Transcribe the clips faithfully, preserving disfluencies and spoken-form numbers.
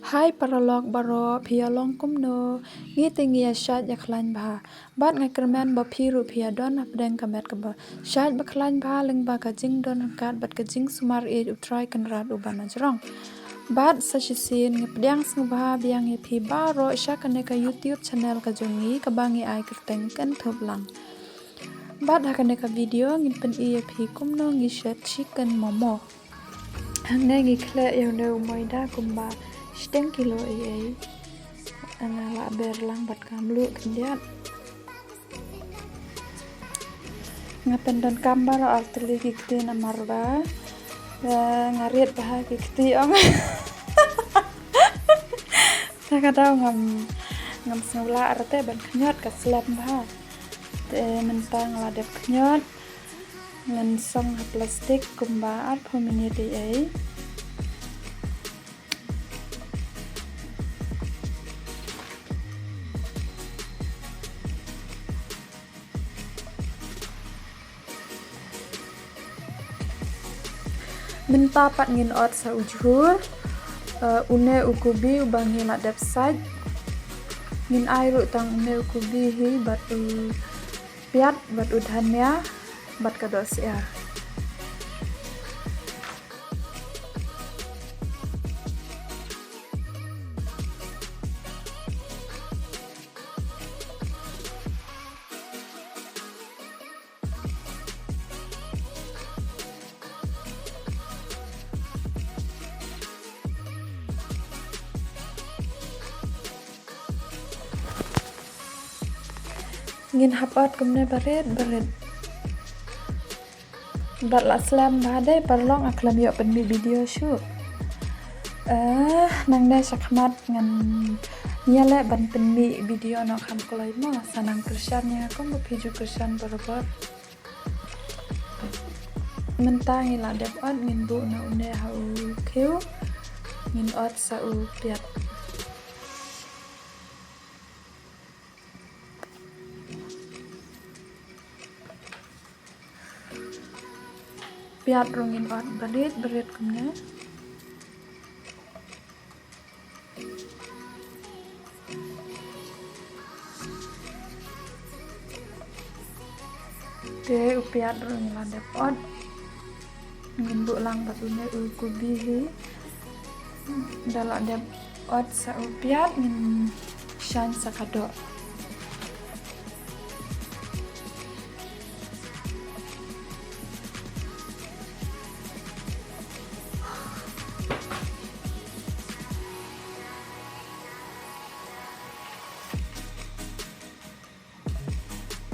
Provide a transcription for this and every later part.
Hai paralok baroh, phi ïa long kumno? Ngi te ngi ïa shait ïa khlaiñ bha. Bad nga kyrmen ba phi ruh phi ïa don hapdeng ka met kaba shait ba khlaiñ bha lyngba ka jingdon ryngkat bad ka jingsumar ïeit U Trai Kynrad uba na jrong. Bad sa shisien ngi pdiang sngewbha biang ïa phi baroh sha kane ka YouTube channel ka jong ngi kaba ngi ai kyrteng Kynthup Lang. Bad ha kane ka video ngin pyni ïa phi kumno ngi shet chicken momo. Hangne ngi khleh ïa une u maida kumba shiteng kilo ei ei. Nga la ber lang bad ka mluh khyndiat. Nga pyndonkam baroh artylli ki kti namar ba, eh, nga rit bha ki kti ong. Te ka daw ngam, ngam sngewlah arte ban khñiot ka slem bha. Te mynta nga la dep khñiot. Ngan song ha plastik kumba arphew minit ei ei. Mynta pat ngin ot sa u jhur, eh, une u kubi uba ngi la dep sait. Ngin ai ruh tang une u kubi hi bad u piat bad u dhania bad ka dohsyiar. Ngin hap ot kumne barit barit. Bad la slem bha dei paralok, nga khlem ïoh pynmih video shuh. Eh, nangne shakhmat ngan ïaleh ban pynmih video noh kham kloi mo, sa nang kyrshan ïa nga kumba phi ju kyrshan barabor. Mynta ngi la dep ot, ngin buh noh une ha u khiew, ngin ot sa u piat. Piat ruh ngin ot barit barit kumne. Te u piat ruh ngi la dep ot. Ngin buh lang bad une u kubi hi. Da la dep ot sa u piat ngin shaiñ sa ka doh.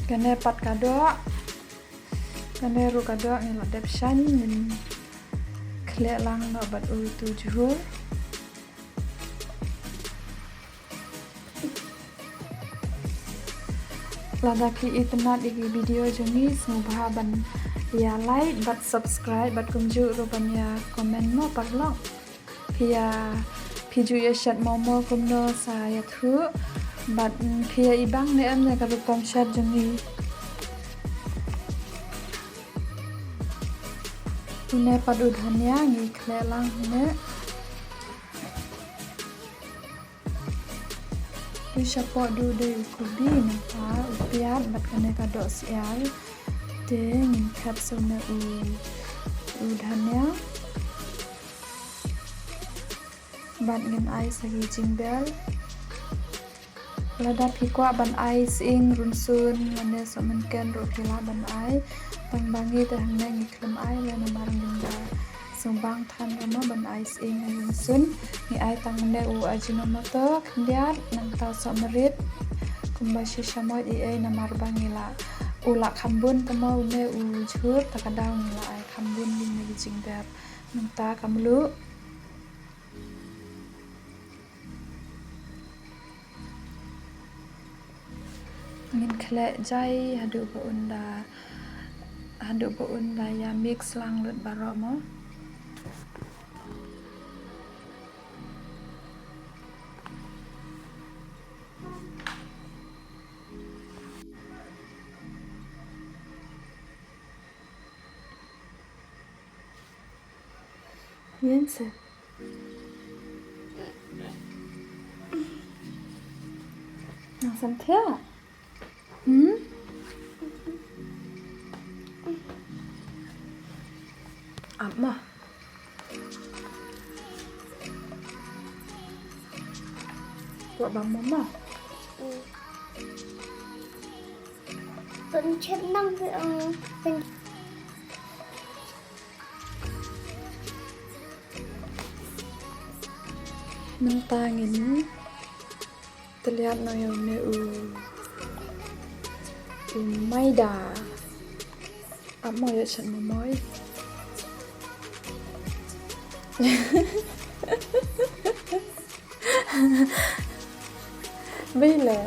Kane pat ka doh. Kane ruh ka doh ngi la dep shaiñ, ngin khleh lang noh bad utu jhur. Lada phi itynnad ïa ki video jong ngi sngewbha ban ïa like bad subscribe bad kumjuh ruh ban ïa comment mo paralok. Phi ïa, phi ju ïa shet momo kumno sa ïathuh. Bad, mm, phi ïa i bang ne em ne ka rukom shet jong ngi. Une pat u dhania ngi khleh lang une. U shapoh duh dei u kubi, nangta u piat bad kane ka dohsyiar. Te ngin khat sa une u, u dhania. Bad ngin ai sa ki jingbel. Lada phi kwah ban ai sying, rynsun lane sohmynken ruh phi lah ban ai. Tang ba ngi te hangne ngi khlem ai le namar ngim da sngewbang than ruh mo ban ai sying ne rynsun. Ngi ai tang une u Ajinomoto khyndiat, nangta sohmarit kumba shi shamoit ei ei namar ba ngi lah, u lah kham bun te mo une u jhur, ta ka daw ngi lah ai kham bun ïa une ki jingbel. Nangta ka mluh. Ngin khleh jai haduh ba un da, haduh ba un da ïa mix lang lut baroh mo. Ïeng se. Samphia. Hmm? Ap ma. Kwah bam momo. Pynchep nang phi ong pyn. Mynta ngin tylliat noh ïa une u, u maida. Ap mo ïa shat mo moi. Bile.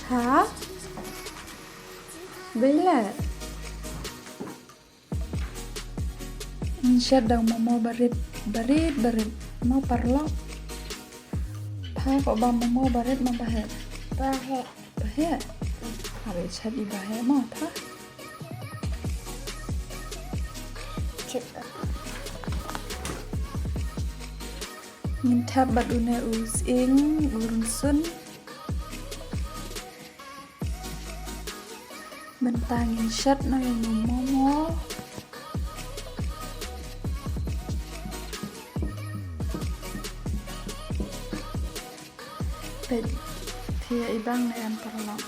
Ha? Bile. Shat da u momo barit, barit, barit. Mo paralok. Pha kwah bam momo barit mo baheh? Baheh. Baheh. Haba shat i baheh mo pha. Chut. Ngin thep bad une u sying, u rynsun. Mynta ngin shat noh ïa u momo. Peit, phi ïa i bang ne em paralok.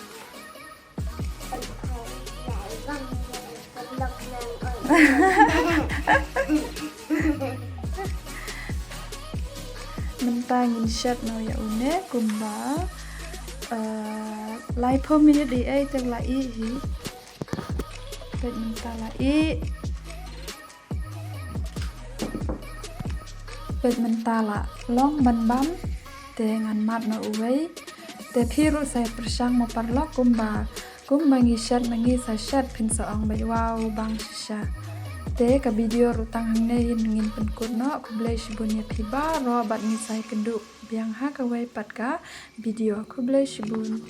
Mynta ngin shat noh ïa une kumba, eh, laiphew minit ei ei te la ih hi. Peit mynta la ih. Peit mynta la long ban bam, te ngan mad noh uwei. Te phi ruh sa pyrshang mo paralok kumba, kumba ngi shet ma ngi sa shet phin sa ong beit wow bang shisha. Te ka video ruh tang hangne ngin pynkut noh, khublei shibun ïa phi baroh bad ngi sa ïakynduh biang ha kawei pat ka video, khublei shibun.